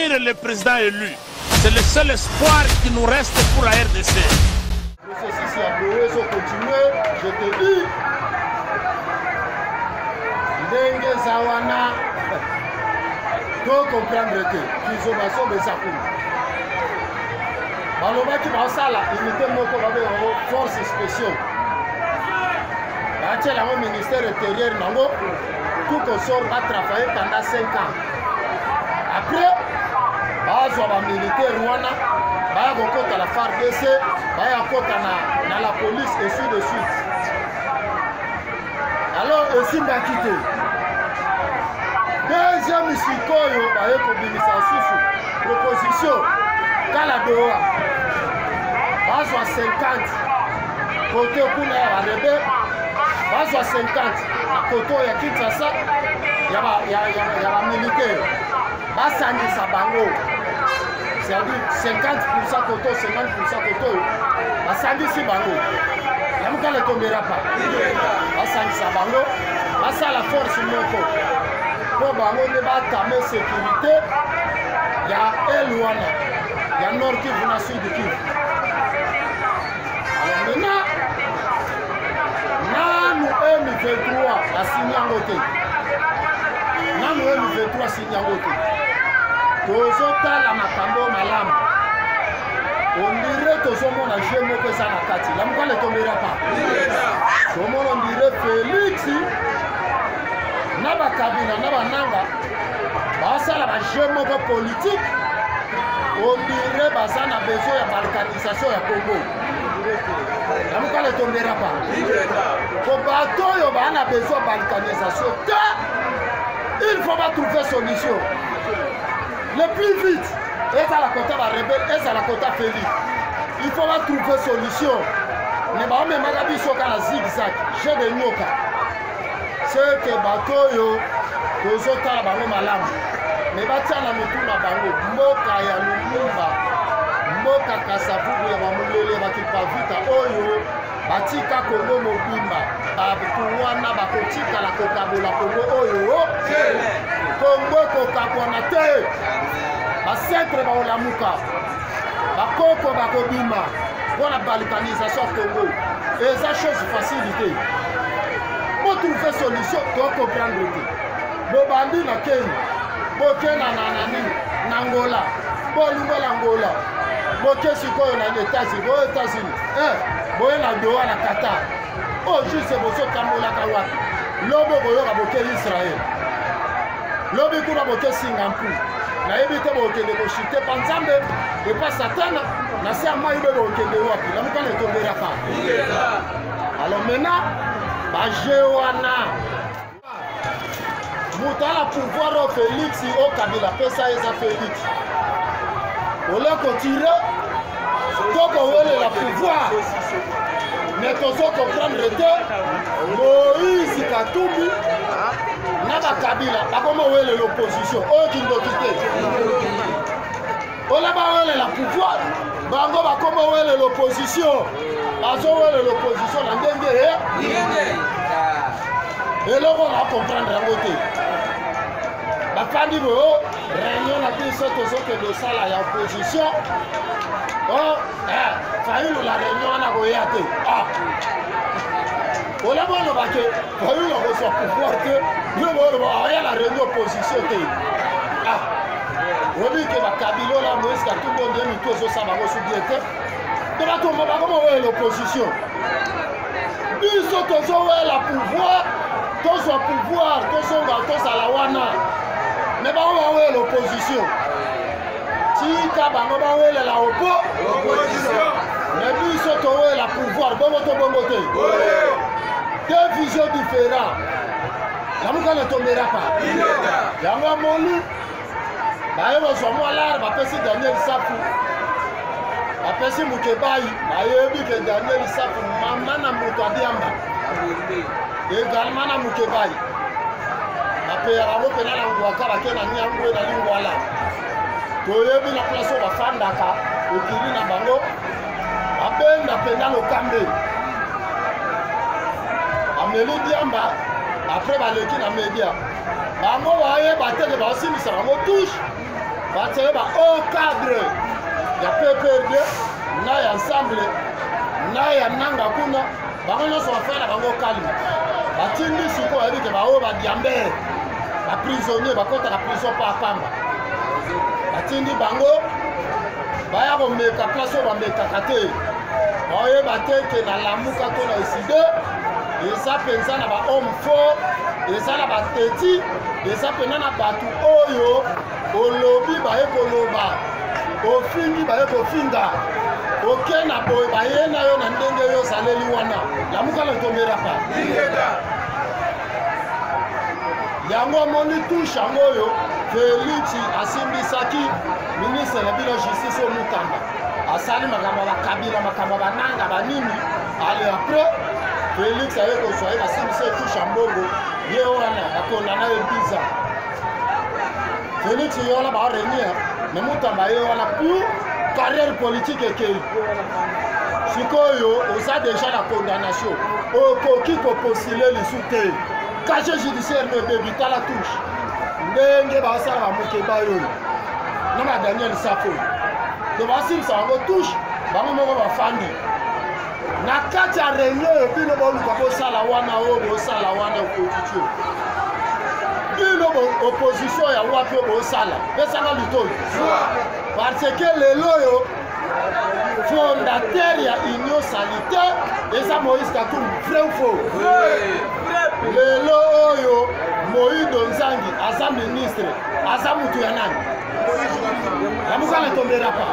Accueillir le président élu. C'est le seul espoir qui nous reste pour la RDC. Processus ya boye ezokontinue, je te dis, ndenge eza wana tocomprendre te kizobazoba eza kuna. Balobaki basala unité moko babenga yango force spéciale, batiela yango ministère intérieur nango tout consort, batravaille pendant 5 ans, après bazwa bamilitaire wana baya kokota la FARDC, baya kokota na la police, et ainsi de suite. Alors esimbaki te. Deuxième, sikoyo baye kobimisa susu proposition kala Doha, bazwa 50 kote kuna ya barebelles, bazwa 50 na kote oyo ya Kinshasa ya bamilitaire, basangisa bango, c'est-à-dire 50 koto, 50 koto oyo, basangisi bango. Yamukala etombera pa, basangisa bango, basala force moko mpo bango nde batame sécurité ya ele wana ya Nord Kivu na Sud Kivu. Alors maintenant, nanu M23 asini yango te, nanu M23 asini yango te. Tozotala makambo malamu, on dirait tozomona jeu moko eza na kati. Lamukala etombera pa, tomona on dirait Félix na bakabila na bananga basala bajeu moko politique, on dirait baza na besoin ya balkanisation ya Congo. Lamukala etombera pa, ko bato oyo baa na besoin ya balkanisation te, il faut batrouver solution le plus vite. Ezala kota barebelles, ezala kota Félix, il faut batrouver solution. Me baomemaka biso kaka na zigzag, jeu de nyoka. C'est que bato oyo tozotala bango malamu, me batia na mitu na bango mboka ya Lumumba, mboka Kasavubu, ya bamulele, ya bakipavita oyo batika Kongo mobimba. Bato wana bakotikala kokabola Kongo oyo. Kongo ekokabwana te. Bacentre baolamuka, bakoko bakobima mpo na balkanisation ya Congo. Eza chose facile te. Botrouve solution, tocomprendre te. Bobandi na Kenya, boke na nini, na Angola, bolungola Angola, boke sikoyo na États-Unis, boyo États-Unis, boye na Doha na Qatar. Oyo juste bozotambolaka wapi? Lobi okoyoka boke Israel, lobi kuna boke Singapour. Nayebi te bokende koshite pa Nzambe epa Satana na se ya mai, be bokende wapi? Lamukana etomberaka. Alors maintenant, bajeu wana, moto ala pouvoir oyo Félix o Kabila apesa, eza Félix. Ole kotire to kowelela pouvoir, mais tozo comprendre te. Moïse Katumbi na bakabila bakoma owelela opposition oyo, kindoki te. Ola bawelela pouvoir, bango bakoma owelela opposition. Bazowelela opposition na ndenge eloko na comprendre yango te. Bafandi boyo, réunion na biso tozokende osala ya opposition o Fayulu na réunion wana koya te. Ola boloba ke Fayulu akozwa pouvoir te, bino boloba aya na réunion opposition te. Oyebi ke bakabila ola Moïse Katumbi nde mitu ezosala bango su bien te. To bato bakoma wela opposition, biso tozowela pouvoir, tozwa pouvoir, tozonga, tozala wana. Me bango bawela opposition, tika bango bawelela opo, me biso towela pouvoir. Bongo to bongo te, deux visions différents. Lamukana tomeraka yango amoni baye kozwa mwa lare, bapesi Daniel Safu, bapesi Mukebayi. Bayebi ke Daniel Safu mama na moto adiamba également na Mukebayi, bapeyaka yango mpena na ngwaka, bake na Nyangwe na Lingwala. Toyebi na place oyo bafandaka, okili na bango, babenda mpenza lokambe, bameli diamba, après baleki na media. Bango bayeba te ke baosilisa bango touche. Batiaki ba haut cadre ya PPRD na ya ensemble na ya nanga kuna, bango nyonso bafai na bango kalme. Batindi sikoyo bayebi ke baoyo badiambe baprisonnier bakotaka prison pa pamba, batindi bango baya komeka place oyo bamekaka te. Baoyeba te ke na Lamuka to na Eside eza mpenza na bahomme fort, eza na bateti, eza mpenza na bato oyo olobi baye koloba, ofingi baye kofinga, oke na boye baye na yo na ndenge yo ozaleli wana. Lamuka na tomeraka yango. Omoni touche yango oyo Felix asimbisaki ministre na bino justice oyo Mutamba, asali makambo ya bakabila, makambo ya bananga banini. Ale après Felix aye kozwa ye, basimbisa ye touche ya mbongo, ye wana bakondana ye biza. Felix ye wana bareunier me Mutamba ye wana pour carrière politique ekei. Sikoyo oza deja na condamnation, okoki kopostule lisu te, casier judiciaire no ebebi. Tala touche ndenge basala bamokeba oyo na ba Daniel Safo to basilisa bango touche, bango moko bafandi na kati ya réunion oyo bino boluka bosala wana, oyo bosala wana opposition. Bino opposition ya wapi oyo bosala? Pesanga litoi, parce que lelo oyo fondateur ya Union Salite eza Moïse Katumbi. Vrai ou faux? Lelo oyo Moindo Nzangi aza ministre, aza mutu ya nani? Yamukana tomberaka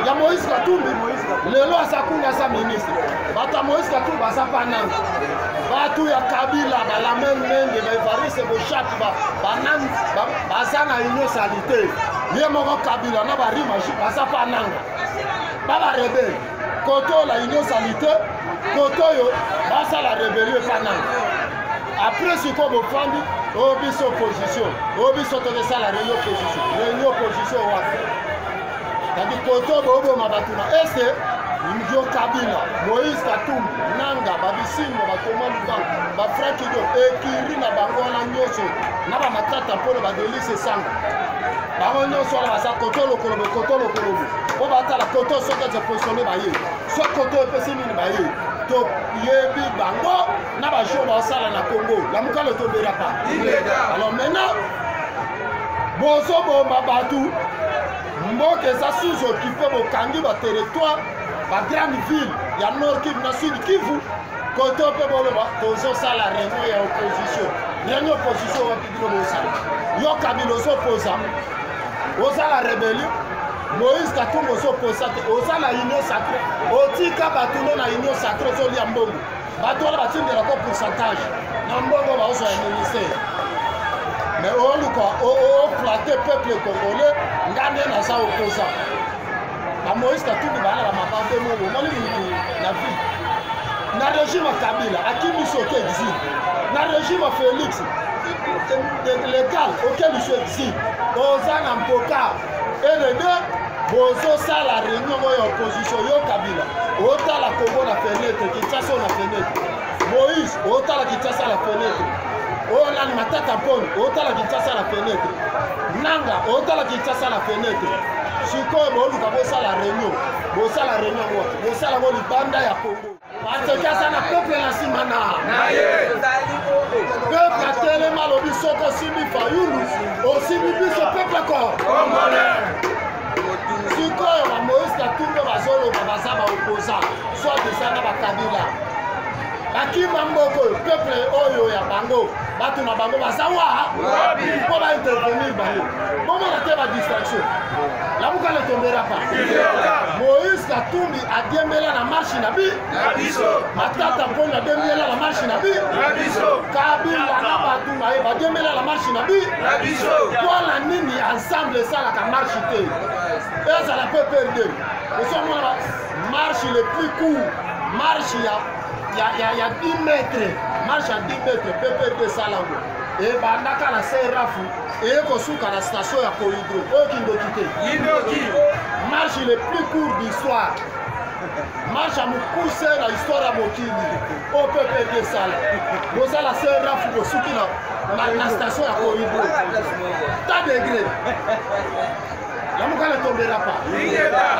ya Moïse Katumbi. Lelo aza kuna, aza ministre. Bato ya Moïse Katumbi baza pa nani? Bato ya Kabila, balamel Mende, baevariste Boshak, banani baza na Union Salite. Ye moko Kabila na barimaji baza pa nanga, ba barebele kote oyo la Union Salite, kote oyo basala rebellion epa nanga. Après sikoyo bofandi oyo biso opposition, oyo biso tokesala réunion opposition. Réunion opposition wapi? Kadi kote oyo booboma bato na este, yo Kabila, Moïse Katumbi, Nanga, babisimbo, batoma Lubango, bafrank Ido ekiri na bango wana nyonso na bamatata mpona badelise esanga, bango nyonso wana baza koto lokolobo, koto lokolobo mpo batala koto soki ete positionne baye, so koto epesi nini baye. Toyebi bango na bajour baosala na Congo. Lamuka toberaka. Alors maintenant bozoboma bato, mboka eza sous occupé, bokangi baterritoire, bagrande ville ya Nord Kivu na Sud Kivu. Koto mpe boloba tozosala réunion ya opposition. Réunion opposition wapi bino bosala? Yo Kabila ozopoza, ozala rébellion. Moïse Katumbi ozoposa te, oza na Union sacré, otika bato no na Union sacré, ozolia mbongo. Bato wana batindelako pourcentage na mbongo baozwa ya ministère, mais oluka oflate peuple congolais. Nga nde naza opposant. Bamoïse Katumbi baa na bamababe moko. Omoni mutu na vie na régime ya Kabila akimi soki exil, na régime ya Félix légal oke liso exil, oza na mpoka ld. Bozosala réunion oyo ya opposition, yo Kabila otala Congo na fenêtre, Kinshasa oyo na fenêtre, Moïse otala Kinshasa na fenêtre, oyo nani, Matata Mponi otala Kinshasa na fenêtre, Nanga otala Kinshasa na fenêtre. Sikoyo boluka bosala réunion, bosala réunion yango wapi? Bosala yango libanda ya Congo, parce que aza na peuple na nsima na ye. Peuple atelema, alobi soki osimbi Fayulu, osimbi biso peuple ko. Sikoyo bamoïse Katumbi bazoloba baza baopposant, soit eza na bakabila bakima mboka oyo, peuple oyo ya bango, bato na bango baza wa mpo baintervenir bango. Bomona te badistraction. Lamuka ne tombera pas. Moïse Katumbi adiembela na marche na bi, Matata Mponi adiembela na marche na bi, Kabila na bato na ye badiembela na marche na bi. Mpona nini ensemble esalaka marche te? Ezala PPRD, ozomona marche le plus court, marche ya 10 mètres, marche ya 10 mètres PPRD esala yango, ebandaka na Serafu, eye kosuka na station ya Cohydro. Oyo kindoki te? Marche le plus court d'histoire, marche ya mokuse na histoire ya mokili oyo PPRD esala. Bozala Serafu, bosuki na station ya Cohydro, ta degré. Lamuka ne tombera pas.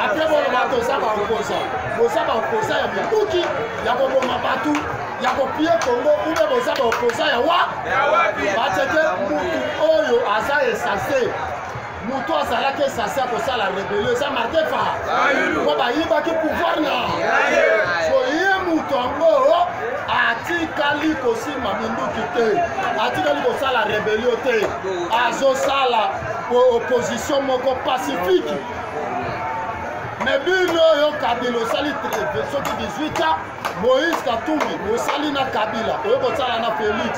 Après boloba toza ba opposant. Boza ba opposant ya minduki ya koboma bato ya kopie Congo ube boza ba opposant ya wa parce que mutu oyo aza esase moto azalaki esase ya kosala rebellion eza Martin Fa mpo bayibaki pouvoir na so ye moto yango atikali kosimba minduki te atikali kosala rebellion te azosala opposition moko pacifique me bino oyo kabila osali soki 18 ans moïse katumbi osali na kabila oyo kosala na félix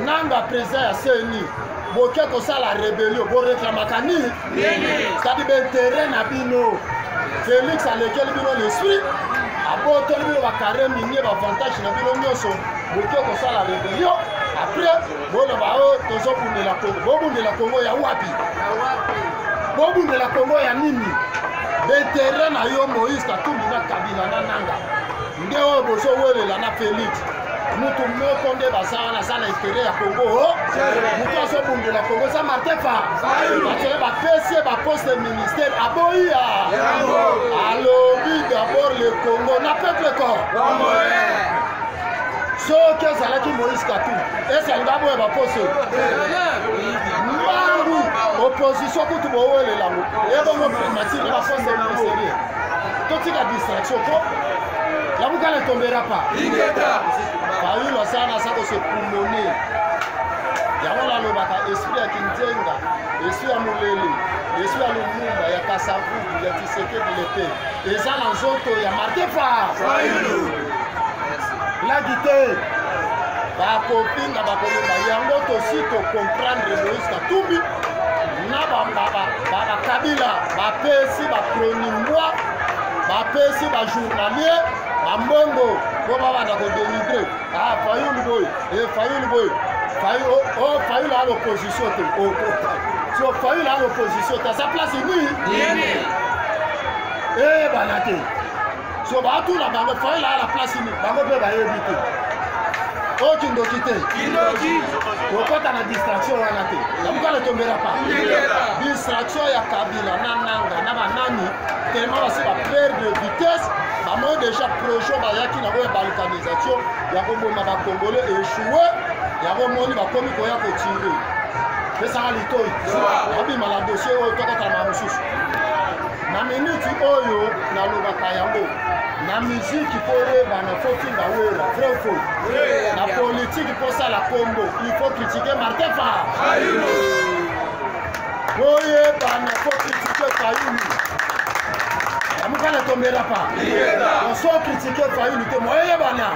nanga président ya ceni boke kosala rebellion boreklamaka nini cetadi baintere na bino félix alekeli bino l'esprit abotoli bino bacarré minier baavantage na bino nyonso boke kosala rebellion après boloba o oh, tozobundela kongo bobundela kongo ya wapi bobundela kongo ya nini betere na yo moïse katumbi na kabila na nanga nde oyo bozowelela na félix mutu moko nde baza wana aza na intere ya kongo oh. moto azobundela kongo eza martin fa bato bapesi ye baposte ministère aboyi ya alobi d'abord le congo na peuple ko soki ezalaki moïse katumbi ese alingi aboya baposo mbangu opposition kutu bowelela yango ebongo primature na baposte ministeriel totika distraction ko lamuka ne tombera pas fayulu asala na aza kose pumone yango nalobaka esprit ya kinzenga esprit ya molele esprit ya lumumba ya kasavubu ya tisekedi lepe eza na nzoto ya martin fayulu laki te bakopinga bakolomba yango tosi tocomprendre moïse katumbi na bakabila bapesi bacronimbwa bapesi bajournalier bambongo mpo babanda kodenigre ah, fayulu boye e fayulu boye oh, fayulu a l'opposition te oh, oh, so fayulu a l'opposition te aza place nini eyebana te so batuna bango fayulu a la place nini bango mpe bayebi te oyo kindoki te kokɔta na distraction wana te yamukala tombera pa distraction ya kabila na nanga na banani tellement basi baperdre vitesse bamoni déjà projet bayaki nango ya balkanisation ya koboma bacongolais echoue yango moni bakomi koya kotire pesaka litoi abima na dossier oyo tokotala mosusu na minute oyo nalobaka yango na miziki mpo oyebana fo finga wera vrai fo na politiki mpo osala kombo il faut critiquer martin fa oyebana fo critiquer fayulu amukana tombela pa oso critiquer fayulu te moyebana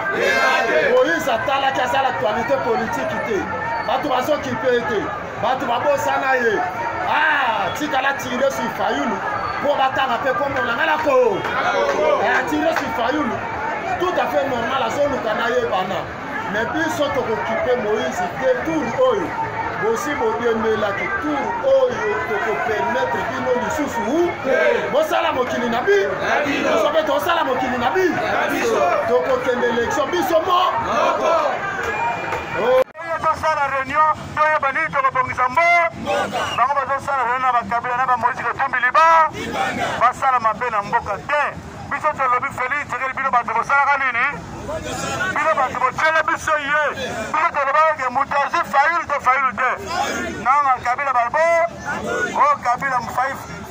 moïse atalaki asala actualité politiki te bato bazokipe te bato babosana ye ah, tikala tire sur fayulu mpo batanga mpe kombo na ngai nako atire sur fayulu tout à fait normal azoluka nayebana me biso tokokipe moïse te tour oyo bosi bodiembelaki tour oyo tokopermettre bino lisusu bosala mokili na bi biso mpe tosala mokili na bi tokokende election biso mo oh. tosala réunion toyeba nini tokobongisa mbo bango bazosala réunion na bakabila na bamoïse katumbi liba basala mabe na mboka te biso tolobi félix tshisekedi bino bato bosalaka nini bino bato botyela biso ye biso tolobaka ke moto azwi fayulu to fayulu te nanga kabila babo o oh, kabila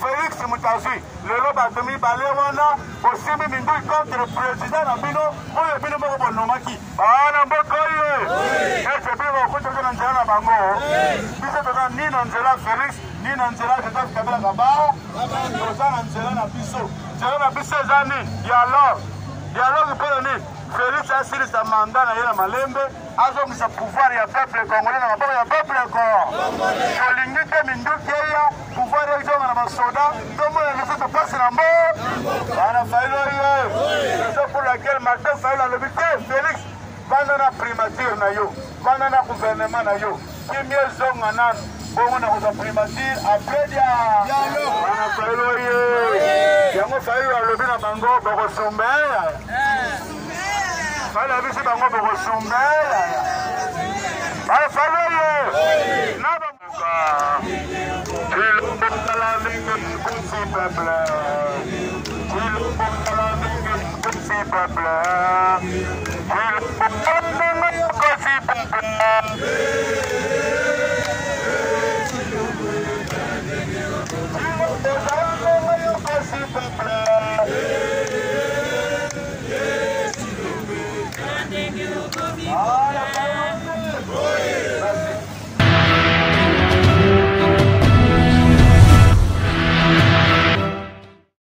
félix moto azwi lelo bato mibale wana bosimbi minduki contre président na bino oyo bino moko bonomaki bana mboka oyo ete bino bakokuta biso na nzela na bango biso toza ni na nzela félix ni na nzela joseph kabila kaba toza na nzela na biso nzela na biso eza nini dialogue dialogue mpo na nini félix asilisa manda na ye na malembe azongisa pouvoir ya peuple congolais na maboko ya peuple tolingi te minduki eya pouvoir ezonga na basoda tomona lisusu mpasi na mbo bana fayilo ye raison pour laquelle martin fayilo alobi te félix vanda na primature na yo vanda na gouvernement na yo kimia ezonga nanu bongo nakozwa primature après dia bana fayilo ye yango fayilo alobi na bango bokosumba fayilo abisi bango bokosumba bana fayilo ye na Tshilombo kala ndenge kufi Peuple. Tshilombo kala mingi akufi peuple.